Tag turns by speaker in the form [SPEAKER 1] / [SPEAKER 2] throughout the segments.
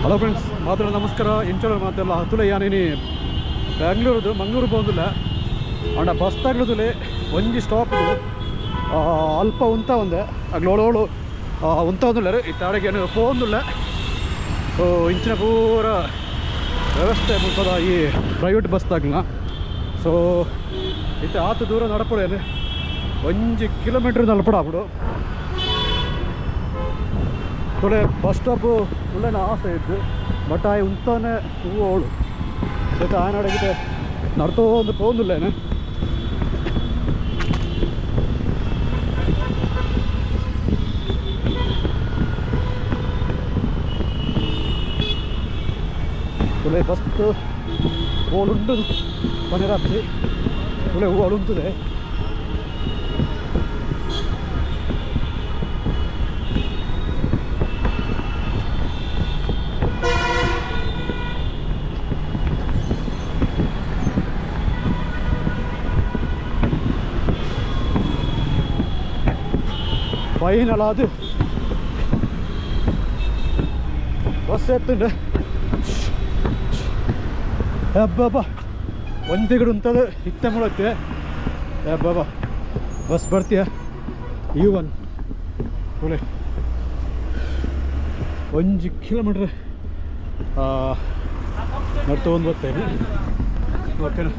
[SPEAKER 1] Hello friends, ಮಾತ್ರ ನಮಸ್ಕಾರ. ಇಂಚೋಳ ಮಾತೆಲ್ಲ ಹತ್ತುಲೆ ಯಾನೇನಿ ಬ್ಯಾಂಗ್ಳೂರ್ದು ಮಂಗ್ಳೂರು ಪೋಂದುಲ್ಲ ಅಂಡ ಬಸ್ ತಗ್ಲುದುಲೆ ಒಂಜಿ ಸ್ಟಾಪ್ ಅಲ್ಪ ಉಂತ ಒಂದೆ ಅಗ್ಲೋಳೋಳು ಉಂತ ಒಂದುಲ್ಲಾರು ಇತ್ತಾಡೆಗೆ ಏನು ಪೋಂದುಲ್ಲ. ಸೊ ಇಂಚಿನ ಪೂರ ವ್ಯವಸ್ಥೆ ಮುಲ್ಪದ ಈ ಪ್ರೈವೇಟ್ ಬಸ್ ತಗ್ಲ. ಸೊ ಇತ್ತೆ ಆತ ದೂರ ನಡಪಡೇನು ಒಂಜಿ ಕಿಲೋಮೀಟ್ರ್ ನಡಪಡ ಬಿಡು. ತೊಡೆ ಬಸ್ ಸ್ಟಾಪು ಉಳ್ಳನ ಆಸೆ ಇದ್ದು ಬಟ್ ಆಯ್ ಉಂತಾನೆ ಹೂವು ಅವಳು ಸೊ ಆಯನಡೆಗಿದೆ ನಡ್ತೋ ಒಂದು ಪೋಂದುಲ್ಲೇನೆ. ತುಲೆ ಬಸ್ ಓಳುಂಟು ಪನಿರಾತ್ರಿ ತುಲೆ ಹೂವು ಅಳುಂತದೆ. ಫೈನಲ್ ಅದು ಬಸ್ ಎತ್ತುಂಡು. ಅಬ್ಬಬ್ಬ, ಒಂದು ತಿಗಡು ಉಂತದು ಇತ್ತೆ ಮುಳತ್ತೆ. ಅಬ್ಬಬ್ಬ, ಬಸ್ ಬರ್ತೀಯ you one ಒಳ್ಳೆ ಒಂಜಿ ಕಿಲೋಮೀಟ್ರ್ ನಡ್ತೊಂದು ಬರ್ತೇನೆ. ಓಕೆನಾ?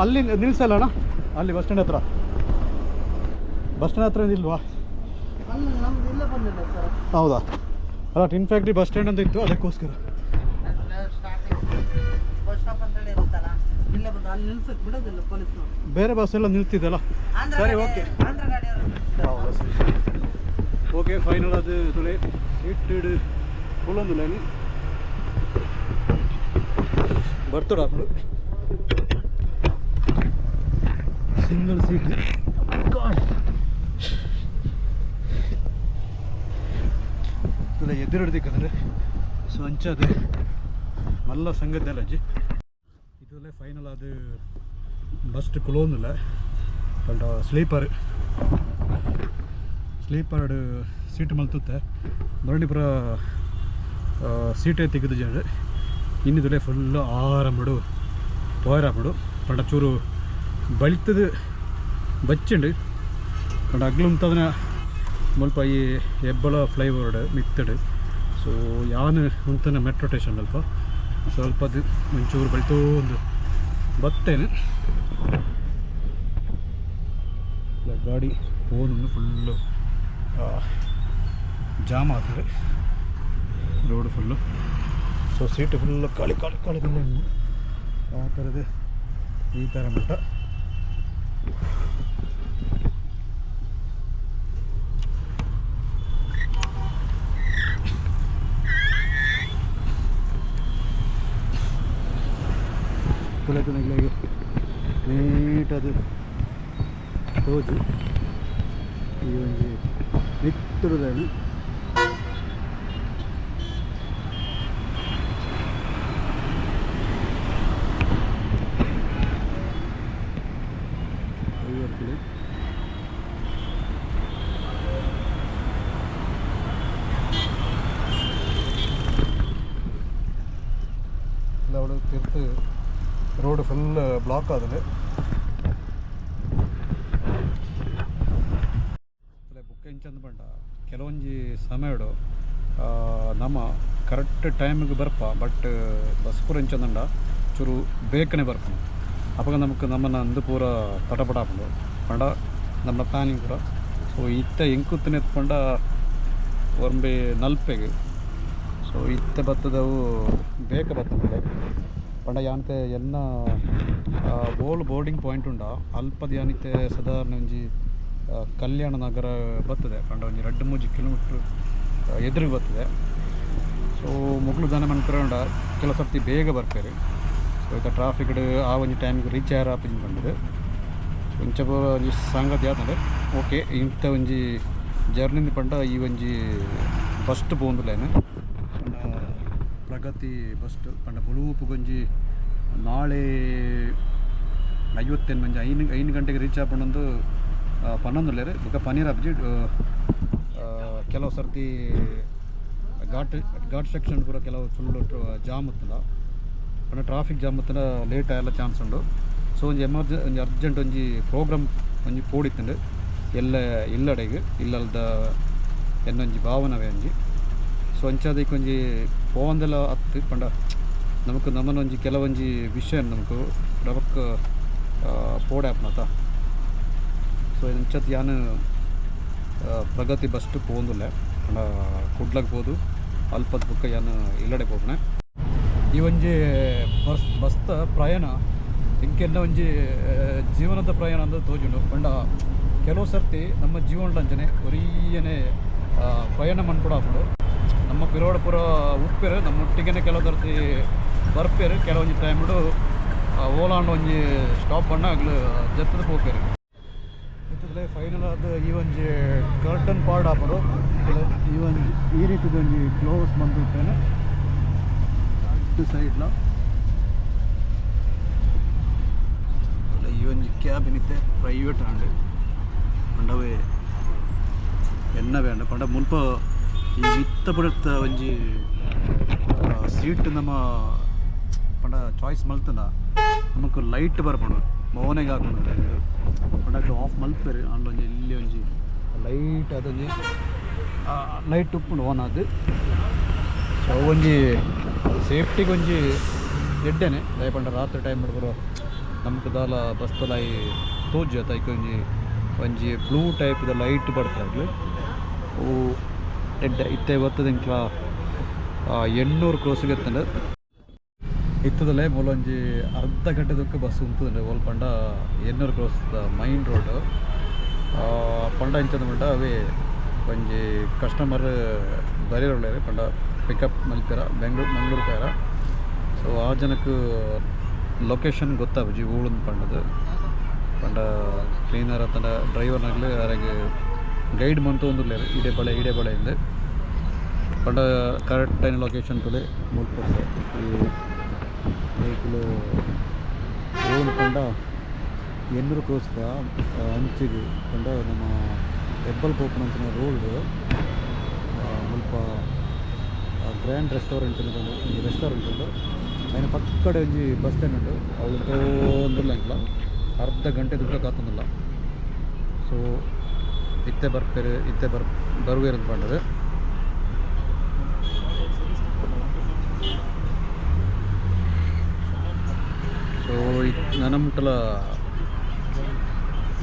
[SPEAKER 1] ಅಲ್ಲಿ ನಿಲ್ಸಲ್ಲ ಅಣ್ಣ, ಅಲ್ಲಿ ಬಸ್ ಸ್ಟ್ಯಾಂಡ್ ಹತ್ರ, ಬಸ್ ಸ್ಟ್ಯಾಂಡ್ ಹತ್ರ ನಿಲ್ವಾ?
[SPEAKER 2] ಅಲ್ಲಿ ನಮ್ದು ಇಲ್ಲೇ ಬಂದಿಲ್ಲ ಸರ್.
[SPEAKER 1] ಹೌದಾ? ಅಲ್ಲ, ಟಿನ್ ಫ್ಯಾಕ್ಟ್ರಿ ಬಸ್ ಸ್ಟ್ಯಾಂಡ್ ಅಂತ ಇತ್ತು, ಅದಕ್ಕೋಸ್ಕರ.
[SPEAKER 2] ಸ್ಟಾರ್ಟಿಂಗ್ ಬಸ್ ಸ್ಟಾಪ್ ಅಂತ ಹೇಳಿ ಇರುತ್ತಲ್ಲ, ಇಲ್ಲೇ ಬಂದು ಅಲ್ಲಿ ನಿಲ್ಸಕ್ ಬಿಡೋದಿಲ್ಲ ಪೊಲೀಸ್ನವರು.
[SPEAKER 1] ಬೇರೆ ಬಸ್ ಎಲ್ಲ ನಿಲ್ತಿದ್ದಲ್ಲ.
[SPEAKER 2] ಆಂಧ್ರ
[SPEAKER 1] ಸರಿ,
[SPEAKER 2] ಗಾಡಿ-
[SPEAKER 1] ಓಕೆ.
[SPEAKER 2] ಆಂಧ್ರ ಗಾಡಿಯವರು ನಿಲ್ಲಿಸ್ತಾರೆ.
[SPEAKER 1] ಹೌದಾ? ಸರಿ ಸರಿ, ಓಕೆ. ಫೈನಲ್ ಅದು ತುಲೆ ಸೀಟ್ ಕುಲ್ಲೊಂದು ಲೈನ್ ಬರ್ತಡ ಅప్పుడు ಸಿಂಗಲ್ ಸೀಟ್ ತುಲೆ ಎದುರು ಹಿಡ್ದಿಕ್ಕಂದ್ರೆ. ಸೊ ಅಂಚದೆ ಮಲ್ಲ ಸಂಗದ್ದಲ್ಲ ಅಜ್ಜಿ. ಇದಲ್ಲೇ ಫೈನಲ್ ಅದು ಬಸ್ ಕುಲೋಂದಿಲ್ಲ. ಪಂಡ ಸ್ಲೀಪರ್ ಸ್ಲೀಪರ್ ಸೀಟ್ ಮಲ್ತುತ್ತೆ ಬರಣಿಪುರ ಸೀಟೇ ತೆಗೆದು ಜಾಡು. ಇನ್ನಿದುಲೆ ಫುಲ್ಲು ಆರಾಮಡು ಪೋಯರಾಪುಡು. ಪಂಡ ಚೂರು ಬಳಿತದು ಬಚ್ಚುಂಡು. ಪಂಡ ಅಗ್ಲು ಉಂತದನ ಮುಲ್ಪ ಈ ಹೆಬ್ಬಳ ಫ್ಲೈಓವರ್ಡ್ ಮಿತ್ತಡು. ಸೊ ಯಾನ್ ಉಂತನ ಮೆಟ್ರೋ ಸ್ಟೇಷನ್ ಅಲ್ಪ ಸ್ವಲ್ಪ ಅದು ಒಂಚೂರು ಬಳಿತೋ ಒಂದು ಬತ್ತೇನೆ. ಗಾಡಿ ಫೋನ್ ಫುಲ್ಲು ಜಾಮ್ ಆಗ್ತದೆ ರೋಡ್ ಫುಲ್ಲು. ಸೊ ಸೀಟು ಫುಲ್ಲು ಖಾಲಿ ಖಾಲಿ ಖಾಲಿ ಖಾಲಿ. ಆ ಥರದ್ದು ಈ ಥರ ಮಟ್ಟ. ನೀಟ್ ಅದು ತೋಜು. ಈ ಒಂಜಿ ಮಿತ್ತುಡುದಾನೆ ಐವತ್ತು. ಅವಳು ತಿರ್ತು ರೋಡ್ ಫುಲ್ ಬ್ಲಾಕ್ ಆದಲೆ. ಬುಕ್ ಎಂಚಂದು ಬಂಡ ಕೆಲವೊಂಜಿ ಸಮಯಡು ನಮ್ಮ ಕರೆಕ್ಟ್ ಟೈಮಿಗೆ ಬರ್ಪ, ಬಟ್ ಬಸ್ ಪೂರ ಎಂಚಂದಂಡ ಚೂರು ಬೇಕನೆ ಬರ್ಪ. ಅವಾಗ ನಮಕ್ ನಮ್ಮನ್ನ ಅಂದು ಪೂರ ತಟಪಟ ಆಪುಂಡು. ಪಂಡ ನಮ್ಮ ಪ್ಲಾನಿಂಗ್ ಪೂರ. ಸೊ ಇತ್ತೆ ಎಂಕುತ್ತನೆ ಪಂಡ ಒಂಬೆ ನಲ್ಪೆಗೆ. ಸೊ ಇತ್ತೆ ಬತ್ತದವು ಬೇಕ ಬತ್ತದ. ಪಂಡ ಯಾನ್ತೆ ಎನ್ನ ಬೋಲ್ ಬೋರ್ಡಿಂಗ್ ಪಾಯಿಂಟ್ ಉಂಡ ಅಲ್ಪದ ಯಾನಿತ್ತೆ ಸಾಧಾರಣ ಒಂಜಿ ಕಲ್ಯಾಣ ನಗರ ಬರ್ತದೆ. ಪಂಡ ಒಂಜಿ 2-3 ಕಿಲೋಮೀಟ್ರ್ ಎದುರಿಗೆ ಬರ್ತದೆ. ಸೊ ಮುಗ್ಲು ದಾನ ಮನ್ಪುರ ಉಂಡ ಕೆಲವು ಸರ್ತಿ ಬೇಗ ಬರ್ಪೇರು. ಸೊ ಇತ್ತ ಟ್ರಾಫಿಕ್ ಆ ಒಂಜಿ ಟೈಮಿಗೆ ರೀಚ್ ಆಯರ ಆಪಿನ ಪಂಡದು ಒಂಚ ಪೂರ ಒಂಜಿ ಸಂಗತಿ ಆತಂಡೆ. ಓಕೆ, ಇಂಥ ಒಂಜಿ ಜರ್ನಿ ಪಂಡ ಈ ಒಂಜಿ ಬಸ್ಟ್ ಪೋಂದುಲೇನು ಪಂಡ ಪ್ರಗತಿ ಬಸ್ಟ್ ಪಂಡ ಬುಳೂಪುಗೊಂಜಿ ನಾಳೆ ಐವತ್ತೆನ್ ಮಂಜಿ ಐನು ಐನು ಗಂಟೆಗೆ ರೀಚ್ ಆಪುಂಡೊಂದು ಪನ್ನೊಂದುಲ್ಲೆರ್. ಬೊಕ ಪನೀರ್ ಆಪುಜಿ. ಕೆಲವು ಸರ್ತಿ ಘಾಟ್ ಘಾಟ್ ಸೆಕ್ಷನ್ ಪೂರ ಕೆಲವು ಫುಲ್ ಜಾಮ್ ಇತ್ತಲ್ಲ ಪಂಡ ಟ್ರಾಫಿಕ್ ಜಾಮ್ ಇತ್ತಂಡ ಲೇಟ್ ಆಯಲ್ಲ ಚಾನ್ಸ್ ಉಂಡು. ಸೊ ಒಂಜಿ ಒಂಜಿ ಅರ್ಜೆಂಟ್ ಒಂಜಿ ಪ್ರೋಗ್ರಾಮ್ ಒಂಜಿ ಪೋಡಿತ್ತುಂಡು ಎಲ್ಲ ಇಲ್ಲಡೆಗ್ ಇಲ್ಲಲ್ದ ಎನ್ನೊಂಜಿ ಭಾವನವೇ ಒಂಜಿ. ಸೊ ಅಂಚಾದಕ್ಕೆ ಒಂಜಿ ಪೋವಂದೆಲ್ಲ ಅತ್ತು ಪಂಡ ನಮಕ್ ನಮ್ಮನೊಂಜಿ ಕೆಲವೊಂಜಿ ವಿಷಯ ನಮಕ್ ರವಕ್ ಪೋಡೆ ಆಪ್ನತ. ಸೊ ಇಂಚತ್ ಯಾನ್ ಪ್ರಗತಿ ಬಸ್ಟ್ ಪೋಂದುಲ್ಲೆ ಪಂಡ ಕುಡ್ಲಗ್ ಪೋದು ಅಲ್ಪದ ಬುಕ್ಕ ಯಾನ್ ಇಲ್ಲಡೆ ಪೋಪಣೆ. ಈ ಒಂಜಿ ಬಸ್ತ ಪ್ರಯಾಣ ಇಂಕೆಲ್ಲ ಒಂಜಿ ಜೀವನದ ಪ್ರಯಾಣ ಅಂದ್ರೆ ತೋಜುಂಡು. ಪಂಡ ಕೆಲವು ಸರ್ತಿ ನಮ್ಮ ಜೀವನದ ಅಂಚನೆ ಒರಿಯನೆ ಪ್ರಯಾಣ ಮನ್ಪುಡ ಆಪುಂಡು. ನಮ್ಮ ಪಿರೋಡ ಪೂರ ಉಪ್ಪೇರು ನಮ್ಮ ಒಟ್ಟಿಗೆನೆ ಕೆಲವು ಸರ್ತಿ ಬರ್ಪೇರು ಕೆಲವೊಂಜಿ ಟೈಮ್ಡು ಓಲಾಂಡ್ ಒಂಜಿ ಸ್ಟಾಪ್ ಬಣ್ಣ ಅಗ್ಲು ಜತ್ತದ ಪೋಪೇರು. ಇತ್ತದಲೇ ಫೈನಲ್ ಆದ ಈ ಒಂಜಿ ಕರ್ಟನ್ ಪಾರ್ಟ್ ಆಪುಂಡು. ಈ ಒಂಜಿ ಈ ರೀತಿದ ಒಂಜಿ ಕ್ಲೋಸ್ ಬಂದು ಅಡ್ಡು ಸೈಡ್ಲ ಈ ಒಂಜಿ ಕ್ಯಾಬ್ ಏನಿತ್ತೆ ಪ್ರೈವೇಟ್ ಆಂಡ್ ಪಂಡವೇ ಎನ್ನ ಬೇಂಡ ಪಂಡ ಮುಲ್ಪ ಈ ಮಿತ್ತ ಪುಡತ್ತ ಒಂಜಿ ಸೀಟ್ ನಮ್ಮ ಪಂಡ ಚಾಯ್ಸ್ ಮಲ್ತನ ನಮಕ್ ಲೈಟ್ ಬರ್ಪುಂಡು ಮೋನೆಗೆ ಹಾಕೊಂಡು ಪಂಡ ಆಫ್ ಮಲ್ಪೆರು ಆಂಡ ಒಂಜಿ ಇಲ್ಲಿ ಒಂಜಿ ಲೈಟ್ ಅದೊಂಜಿ ಲೈಟ್ ಉಪ್ಪುಂಡು ಆನ್ ಅದು. ಸೊ ಒಂಜಿ ಸೇಫ್ಟಿಗೆ ಒಂಜಿ ಎಡ್ಡೆನೆ ದಾಯೆ ಪಂಡ ರಾತ್ರಿ ಟೈಮ್ ಬರೋ ನಮಕ್ ದಾಲ ಬಸ್ತಲಾಯಿ ತೋಜು ಐಕ್ ಒಂಜಿ ಒಂಜಿ ಬ್ಲೂ ಟೈಪ್ದ ಲೈಟ್ ಬರ್ತದೆ ಅವು ಎಡ್ಡೆ. ಇತ್ತೆ ಬರ್ತದೆ ಇಂಕ್ಲ 800 ಕ್ರೋಸಿಗೆ ಎತ್ತಂಡು ಇತ್ತದಲ್ಲೇ ಮೂಲೊಂಜಿ ಅರ್ಧ ಗಂಟೆದಕ್ಕೆ ಬಸ್ ಉಂತುಂಡು. ಓಲ್ ಪಂಡ ಎನ್ನೂರು ಕ್ರೋಸ್ ಮೈನ್ ರೋಡ್ ಪಂಡ ಇಂಚದ ಪಂಡ ಅವೇ ಒಂಜಿ ಕಸ್ಟಮರ್ ಬರೀರೋಳ್ಳೇರು ಪಂಡ ಪಿಕಪ್ ಮಲ್ಪೆರ ಬೆಂಗ್ಳೂರು ಮಂಗ್ಳೂರು ಪೇರ. ಸೊ ಆ ಜನಕ್ಕೆ ಲೊಕೇಶನ್ ಗೊತ್ತಾಪುಜಿ ಊಳುಂದು ಪಂಡದು ಪಂಡ ಕ್ಲೀನರ್ ಅತ್ತಂಡ ಡ್ರೈವರ್ನಾಗ್ಲಿ ಅರೆಗ್ ಗೈಡ್ ಮಂತೊಂದುಲ್ಲೆರ್ ಇಡೆ ಬಳೆ ಇಡೆ ಬಳೆ ಇಂದ್ ಪಂಡ ಕರೆಕ್ಟ್ ಐನ ಲೊಕೇಶನ್ ತುಲೆ ಮುಲ್ಪ ಈ ವೆಹಿಕಲ್ ಓಲು ಪಂಡ ಎನ್ನೂರು ಕ್ರೋಸ್ದ ಅಂಚಿಗ್ ಪಂಡ ನಮ್ಮ ಹೆಬ್ಬಲ್ ಪೋಪುನಂಚಿನ ರೋಡ್ ಮುಲ್ಪ ಗ್ರ್ಯಾಂಡ್ ರೆಸ್ಟೋರೆಂಟ್ ಒಂಜಿ ರೆಸ್ಟೋರೆಂಟ್ ಉಂಡು. ಐನ ಪಕ್ಕಡೆ ಒಂಜಿ ಬಸ್ ಸ್ಟ್ಯಾಂಡ್ ಉಂಡು. ಅವು ತೋಂದುಲ್ಲ ಎಂಕ್ಲ ಅರ್ಧ ಗಂಟೆ ದುಡ್ಡು ಕಾತೊಂದುಲ್ಲ. ಸೊ ಇತ್ತೆ ಬರ್ಪೆರು ಇತ್ತೆ ಬರುವೆರ್ ಪಂಡದು. ಸೊ ನನಮುಟ್ಟಲ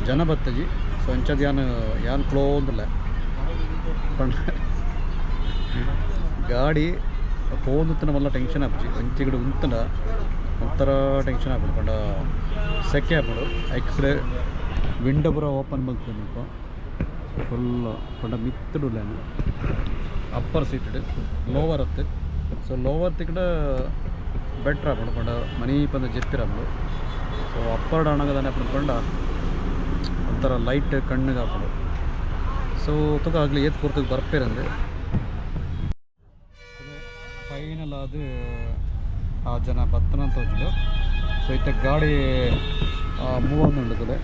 [SPEAKER 1] ಜನ ಬತ್ತಜಿ. ಸೊ ಅಂಚದ ಯಾನ್ ಯಾನ್ ಕ್ಲೋಂದುಲ್ಲ ಪಂಡ ಗಾಡಿ ಪೋಂದುತ್ತನ ಮಲ್ಲ ಟೆನ್ಷನ್ ಆಪುಜಿ ಒಂಚಿಗಡೆ ಉಂತುಂಡ ಒಂಥರ ಟೆನ್ಷನ್ ಆಪುಂಡು ಪಂಡ ಸೆಕೆ ಆಪುಂಡು. ಐಕ್ಸ್ರೆ ವಿಂಡೋ ಪೂರ ಓಪನ್ ಮಲ್ತುಂಡು ಫುಲ್ ಪಂಡ ಮಿತ್ತುಡುಲ್ಲ ಅಪ್ಪರ್ ಸೀಟೆಡ್ ಲೋವರ್ ಅತ್ತು. ಸೊ ಲೋವರ್ ತಿಕ್ಕಡ ಬೆಟ್ರ್ ಆಪುಂಡು ಪಂಡ ಮನಿ ಪಂದ ಜೆಪ್ಪಿರ ಆಪುಂಡು. ಸೊ ಅಪ್ಪರ್ ಡಾಣಗದಾನೆ ಆಪುಂಡು ಪಂಡ ಒಂಥರ ಲೈಟ್ ಕಣ್ಣಿಗೆ ಆಪುಂಡು. ಸೊ ತುಕ ಆಗಲಿ ಏತ್ ಪೊರ್ತುಗು ಬರ್ಪೇರಂದು ಫೈನಲ್ ಅದು ಆ ಜನ ಬತ್ತನ ತೋಜುಂಡು. ಸೊ ಇತ್ತೆ ಗಾಡಿ ಮೂವ್ ಆವೊಂದುಂಡು ತುಲೆ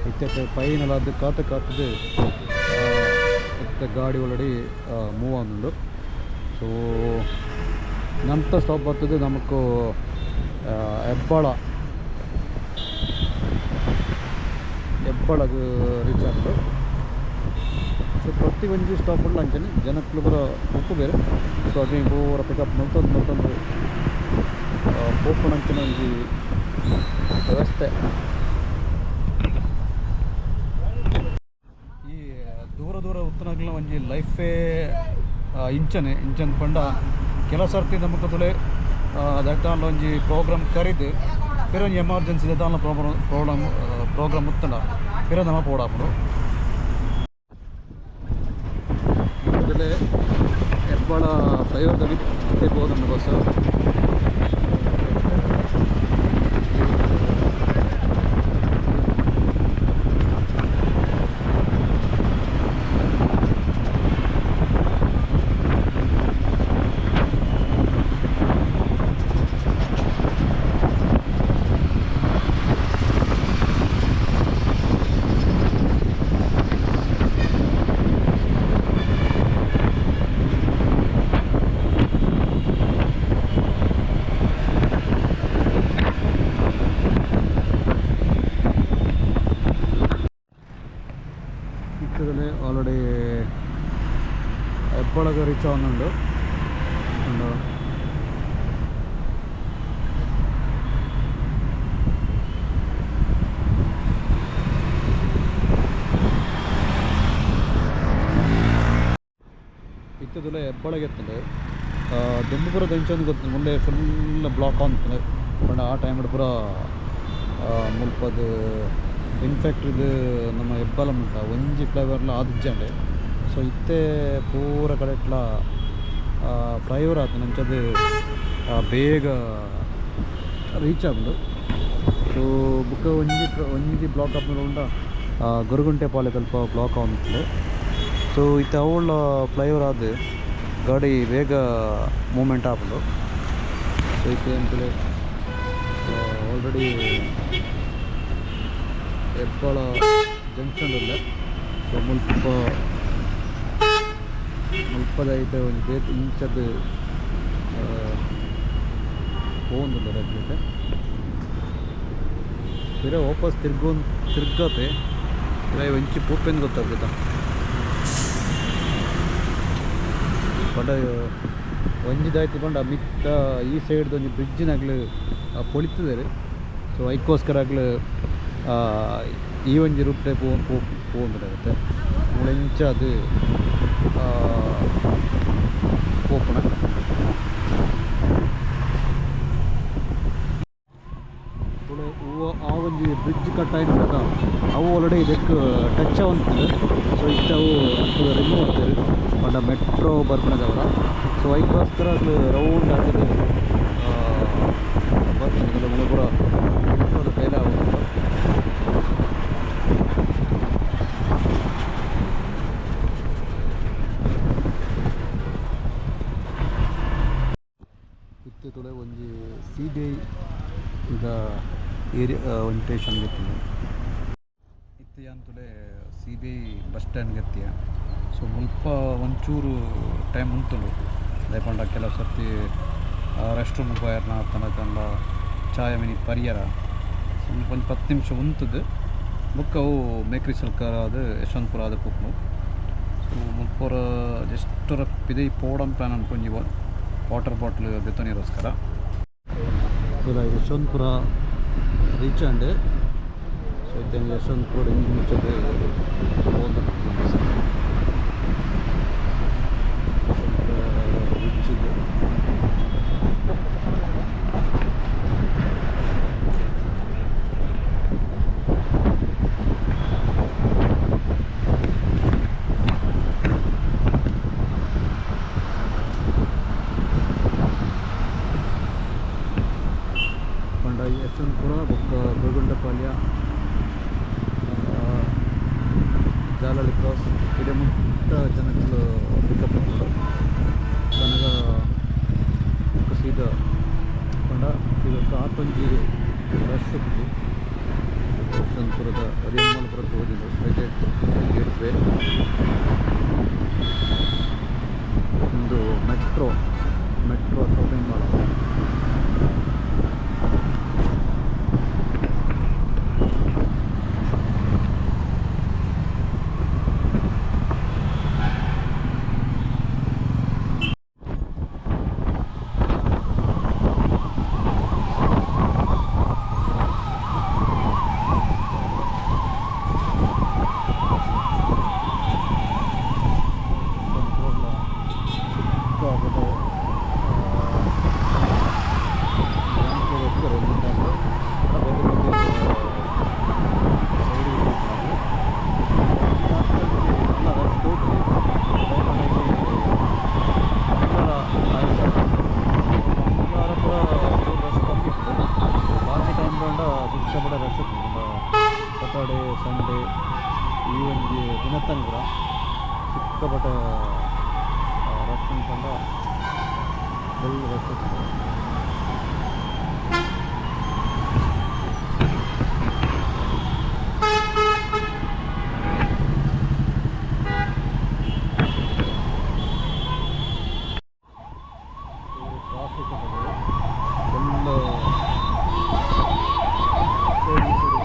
[SPEAKER 1] ಇತ್ತೆ ಫೈನಲ್ ಅದು ಕಾತು ಕಾತದು ಇತ್ತೆ ಗಾಡಿ ಆಲ್ರೆಡಿ ಮೂವ್ ಆವೊಂದುಂಡು. ಸೊ ನಂತ ಸ್ಟಾಪ್ ಬರ್ತದೆ ನಮಕ್ ಹೆಬ್ಬಾಳ ಹೆಬ್ಬಾಳಗ್ ರೀಚ್ ಆಪುಂಡು. ಸೊ ಪ್ರತಿ ಒಂಜಿ ಸ್ಟಾಪ್ ಉಂಡು ಅಂಚನೆ ಜನಕ್ಕುಲು ಪೂರ ಉಪ್ಪು ಬೇರೆ. ಸೊ ಅಗ್ನಿ ಪೂರ ಪಿಕಪ್ ಮಲ್ತೊಂದು ಮಲ್ತೊಂದು ಪೋಪುನಂಚಿನ ಒಂಜಿ ವ್ಯವಸ್ಥೆ. ಈ ದೂರ ದೂರ ಉತ್ತನಾಗ್ಲ ಒಂಜಿ ಲೈಫೇ ಇಂಚನೆ ಇಂಚನ್ ಪಂಡ ಕೆಲವು ಸರ್ತಿ ನಮಕ್ ತುಲೆ ದಟ್ಟಾಂಡ ಒಂಜಿ ಪ್ರೋಗ್ರಾಮ್ ಕರಿದು ಪಿರ ಒಂಜಿ ಎಮರ್ಜೆನ್ಸಿ ದಟ್ಟಾಂಡ ಪ್ರೋಗ್ರಾಮ್ ಪ್ರೋಗ್ರಾಮ್ ಪ್ರೋಗ್ರಾಮ್ ಉತ್ತಂಡ ಪಿರ ನಮ ಪೋಡಾಪುಂಡು. ಹೆಬ್ಬಾಳ ಫ್ಲೈಓವರ್ ಮಿತ್ತೆ ಪೋದುಂಡು ಬಸ್. ಇತ್ತದಲ್ಲೇ ಆಲ್ರೆಡಿ ಹೆಬ್ಬಳಗ ರೀಚ್ ಆವೊಂದುಂಡು ಉಂಡು. ಇತ್ತದಲ್ಲೇ ಹೆಬ್ಬಳಗೆ ಎತ್ತುಂಡು. ದುಂಬು ಪೂರ ದಂಚೊಂದು ಗೊತ್ತು ಮುಂದೆ ಫುಲ್ ಬ್ಲಾಕ್ ಆವೊಂದಿತ್ತುಂಡು. ಪಂಡ ಆ ಟೈಮ್ ಪೂರ ಮುಲ್ಪದ ಇನ್ಫ್ಯಾಕ್ಟ್ರಿದು ನಮ್ಮ ಹೆಬ್ಬಾಳ ಮುಟ್ಟ ಒಂಜಿ ಫ್ಲೈಓವರ್ಲ ಆದಿಜ್ಜಂಡೆ. ಸೊ ಇತ್ತೆ ಪೂರ ಕಡೆಟ್ಲ ಫ್ಲೈಓವರ್ ಆತುಂಡು. ಅಂಚದ ಬೇಗ ರೀಚ್ ಆಪುಂಡು. ಸೊ ಬುಕ್ಕ ಒಂಜಿ ಒಂಜಿ ಬ್ಲಾಕ್ ಆಪುಂಡು ಉಂಡ ಗೊರಗುಂಟೆ ಪಾಲೆ ತಲ್ಪ ಬ್ಲಾಕ್ ಆವೊಂದಿತ್ತುಂಡು. ಸೊ ಇತ್ತೆ ಅವುಲ ಫ್ಲೈಓವರ್ ಆದ್ ಗಾಡಿ ಬೇಗ ಮೂವ್ಮೆಂಟ್ ಆಪುಂಡು. ಸೊ ಇತ್ತೆ ಎಂಕುಲು ಆಲ್ರೆಡಿ ಹೆಬ್ಬಾಳ ಜಂಕ್ಷನ್ ಉಲ್ಲೆ. ಸೊ ಮುಲ್ಪ ಮುಲ್ಪದ ಐತ ಒಂಜಿ ಬೇತೆ ಇಂಚದ ಪೋವೊಂದುಲ್ಲೆರ್ ಅಗ್ಲೇಟ್. ಪಿರ ವಾಪಸ್ ತಿರ್ಗೊಂದು ತಿರ್ಗತೆ ಪಿರ ಒಂಚಿ ಪೋಪೆಂದ್ ಗೊತ್ತಾಪುಜಿ. ಪಂಡ ಒಂಜಿ ದಾಯ್ತು ಪಂಡ ಮಿತ್ತ ಈ ಸೈಡ್ದ ಒಂಜಿ ಬ್ರಿಡ್ಜಿನಗ್ಲು ಪೊಳಿತುದೆರ್. ಸೊ ಐಕ್ಕೋಸ್ಕರ ಅಗ್ಲು ಈ ಒಂಜಿ ರೂಟ್ ಪೋವೊಂದುಲ್ಲೆರ್. ಮೂಲು ಇಂಚ ಅದು ಪೋಪುನ. ಹೂವು ಆ ಒಂಜಿ ಬ್ರಿಡ್ಜ್ ಕಟ್ ಆಯಿನ ಅವು ಆಲ್ರೆಡಿ ಇದಕ್ಕೆ ಟಚ್ ಆವೊಂದಿತ್ತುಂಡು. ಸೊ ಇತ್ತೆ ಅವು ರಿಮೂವ್ ಮಲ್ತೆರ್ ಪಂಡ ಮೆಟ್ರೋ ಬರ್ಪುನದವರ. ಸೊ ಐಕ್ಕೋಸ್ಕರ ಅಕ್ಲು ರೌಂಡ್ ಆತುದು ಬರ್ತುಂಡು. ಮೂಲು ಪೂರ ಮೆಟ್ರೋದ ಬೇಲೆ ಆವೊಂದುಂಡು. ಇತ್ತೆ ತೂಲೆ ಒಂಜಿ ಸಿ ಬಿ I ದ ಏರಿಯಾ ಒಂಜಿ ಸ್ಟೇಷನ್ ಇತ್ತುಂಡು. ಇತ್ತೆ ಯಾನ್ ತೂಲೆ C B I bus stand ಗೆತ್ತಿಯ. ಸೊ ಮುಲ್ಪ ಒಂಚೂರು ಟೈಮ್ ಉಂತುಂಡು. ದಾಯೆ ಪಂಡ ಕೆಲವು ಸರ್ತಿ ರೆಸ್ಟ್ ರೂಮ್ ಪೋಯೆರ್ನ ಅತ್ತಂಡ ಚಾಯ ಮಿನಿ ಪರಿಯರ. ಸೊ ಮುಲ್ಪ ಒಂಜಿ 10 ನಿಮಿಷ ಉಂತುದು ಬೊಕ್ಕ ಅವು ಮೇಕ್ರಿ ಸರ್ಕಾರ ಆದ್ ಯಶವಂತಪುರ ಆದ್ ಪೋಪುಂಡು. ಸೊ ಮುಲ್ಪ ಜಸ್ಟ್ ಒರ ಪಿದಯಿ ಪೋಡಂದ್ ಪ್ಲಾನ್ ಅನ್ಪುಂಜಿ ವಾಟರ್ ಬಾಟ್ಲ್ ದೆತ್ತೊನಿಯೆರೋಸ್ಕರ. ಯಶವಂತಪುರ ರೀಚ್ ಆಂಡ್. ಸೊ ಇತ್ತೆ ಯಶವಂತಪುರ ಇಂಚದ ಪೋವೊಂದುಂಡು. ಬ್ರಿಡ್ಜ್. ಪಂಡ ಯಶವಂತಪುರ ಬೊಕ್ಕ ಗೊರಗುಂಟೆಪಾಳ್ಯ ಜಾಲಹಳ್ಳಿ ಕ್ರಾಸ್ ಇಡೆ ಮುಟ್ಟ ಜನಕ್ಕುಲು ಪಿಕಪ್ ಮಲ್ಪೊಡು. ಬನ್ನಗ ಬೊಕ್ಕ ಸೀದಾ ಪಂಡ ಇದಕ್ಕೆ ಆತೊಂಜಿ ರಶ್ ಉಪ್ಪುಜಿ. ಯಶವಂತಪುರದ ರಿಯಲ್ ಪೂರ ತೋಜುಂಡು ಐತೆ ಗೇಟ್ ವೇ. ಉಂದು ಮೆಟ್ರೋ ಮೆಟ್ರೋ ಶಾಪಿಂಗ್ ಮಾಲ್. ಸಿಕ್ಕಾಪಟ್ಟೆ ಜನಕುಲು ಉಪ್ಪುವೆರ್ ಒಂಜಿ ಟೈಮ್ ಬೇತೆ ಬೇತೆ ಸೈಡ್ ಮಲ್ಲ ರಶ್ ತೋಜುಜಿ. ದಾಯೆ ಪಂಡ ಇನಿ ಮಂಗಳಾರ ಆಯಿತಲ್ಲ, ಮಂಗಳಾರ ಪೂರ ಚೂರು ರಶ್ ಕಮ್ಮಿ ಇತ್ತು. ಬಾಕಿ ಟೈಮ್ ಪಂಡ ಸಿಕ್ಕಾಪಟ್ಟೆ ರಶ್ ಉಪ್ಪುಂಡು. ಪಂಡ ಸ್ಯಾಟರ್ಡೇ ಸಂಡೇ ಈ ಒಂಜಿ ದಿನತ್ತಾನಿ ಪೂರ ಸಿಕ್ಕಾಪಟ್ಟೆ ರಶ್ ಪಂಡ ಫುಲ್ ರಶ್ ಉಪ್ಪುಂಡು. Traffic full side side.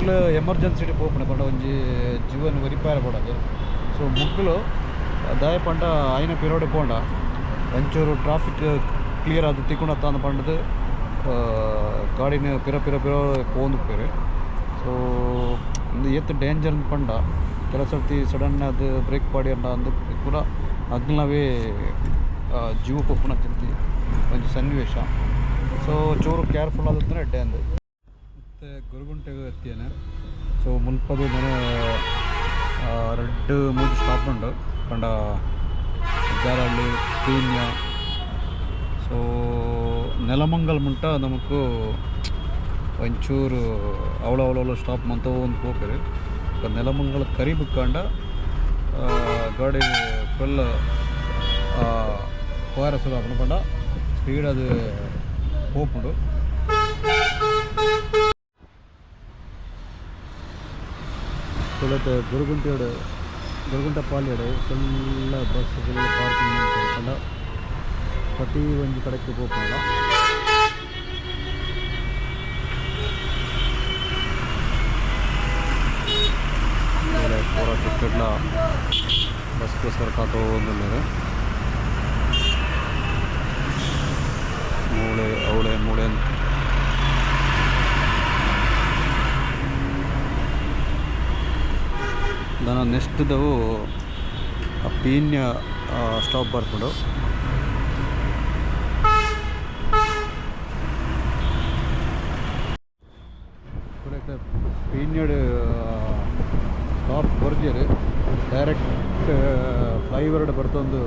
[SPEAKER 1] ಎಂಕ್ಲು ಎಮರ್ಜೆನ್ಸಿ ಪೋಪುಂಡು ಪಂಡ ಒಂಜಿ ಜೀವನ ಒರಿಪಾರ ಪೋಡದು. ಸೊ ಮುಗ್ಲು ದಾಯ ಪಂಡ ಆಯ್ನ ಪಿರೋಡ್ ಪೋಂಡ ಒಂಚೂರು ಟ್ರಾಫಿಕ್ ಕ್ಲಿಯರ್ ಆದ್ ತಿಕ್ಕುಂಡ ತಾಂದ್ ಪಂಡದು ಗಾಡಿನ ಪಿರ ಪಿರ ಪಿರ ಪೋಂದು ಪೇರು. ಸೊ ಇಂದು ಏತ್ ಡೇಂಜರ್ ಪಂಡ ಕೆಲವು ಸರ್ತಿ ಸಡನ್ ಅದು ಬ್ರೇಕ್ ಪಾಡಿ ಅಂಡ ಅಂದು ಪೂರ ಅಗ್ಲವೇ ಜೀವ ಪೋಪುನ ತಿಂತಿ ಒಂಜಿ ಸನ್ನಿವೇಶ. ಸೊ ಚೂರು ಕೇರ್ಫುಲ್ ಆದಂದ್ರೆ ಎಡ್ಡೆ ಅಂದು. ಮತ್ತು ಗುರುಗುಂಟೆಗೆ ಎತ್ತಿಯೇನೆ. ಸೊ ಮುಲ್ಪದು ನಾನು ರಡ್ಡು ಮೂಜಿ ಸ್ಟಾಪ್ ಉಂಡು ಪಂಡ ಜಾರಹಳ್ಳಿ ಪೀಣ್ಯ. ಸೊ ನೆಲಮಂಗಲ ಮುಂಟ ನಮಕ್ ಒಂಚೂರು ಅವಳ ಅವಳ ಸ್ಟಾಪ್ ಮಂತ ಒಂದು ಪೋಪೆರು. ನೆಲಮಂಗಲ ಕರಿಬುಕ್ಕಾಂಡ ಗಾಡಿ ಫುಲ್ ಪೋರ ಸುರು ಆಪುಂಡು ಪಂಡ ಸ್ಪೀಡ್ ಅದು ಪೋಪುಂಡು. ತುಳತೆ ಗುರುಗುಂಟೆಯಡು Gurugunta ಪಾಲ್ಯಡು full bus full parking ಪಂಡ ಪ್ರತಿ ಒಂಜಿ ಕಡೆಕ್ ಪೋಪುಂಡ. ಪೂರ ಟಿಕೆಟ್ಲ ಬಸ್ಗೋಸ್ಕರ ಕಾತೊಂದುಲ್ಲೆರ್. ಮೂಳೆ ಅವಳೆ ಮೂಳೆ ದಾನ ನೆಕ್ಸ್ಟ್ದವು ಪೀಣ್ಯ ಸ್ಟಾಪ್ ಬರ್ಪುಂಡು. ಪೀಣ್ಯಡ್ ಸ್ಟಾಪ್ ಕೊರ್ಜೆರ್ ಡೈರೆಕ್ಟ್ ಫ್ಲೈಓವರ್ಡ್ ಬರ್ತೊಂದು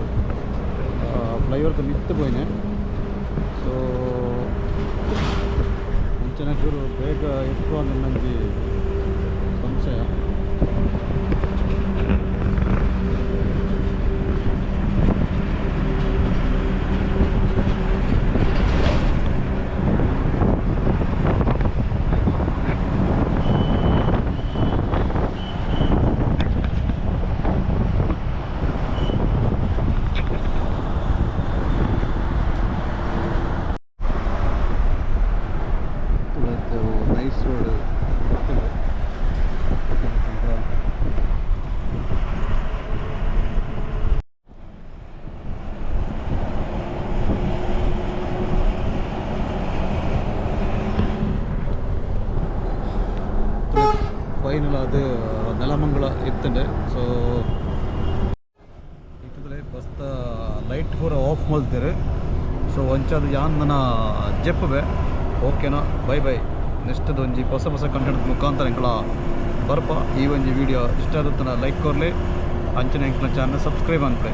[SPEAKER 1] ಫ್ಲೈಓವರ್ದ ಮಿತ್ತ್ ಪೋಯಿನೆ. ಸೊ ಅಂಚನೆ ಚೂರು ಬೇಗ ಎತ್ತುವ ನಂಜಿ ಸಂಶಯ. Nice road. ಫೈನಲ್ ಅದು ನೆಲಮಂಗಲ ಇತ್ತಂಡೆ. ಸೊ ಇತ್ತಂದ್ರೆ ಬಸ್ತ ಲೈಟ್ ಪೂರ ಆಫ್ ಮಲ್ತೆರ್. ಸೊ ಒಂಚಾದ ಯಾನ್ ನನ ಜೆಪ್ಪುವೆ. ಓಕೆನಾ, ಬೈ ಬೈ. ನೆಕ್ಸ್ಟ್ ಒಂಜಿ ಹೊಸ ಹೊಸ ಕಂಟೆಂಟ್ ಮುಖಾಂತರ ಎಂಕಲ ಬರ್ಪ. ಈ ಒಂಜಿ ವಿಡಿಯೋ ಇಷ್ಟ ಆದತ್ತನ ಲೈಕ್ ಕೊರ್ಲಿ, ಅಂಚನೆ ಎಂಕಲ ಚಾನಲ್ ಸಬ್ಸ್ಕ್ರೈಬ್ ಅನ್ಪಲೆ.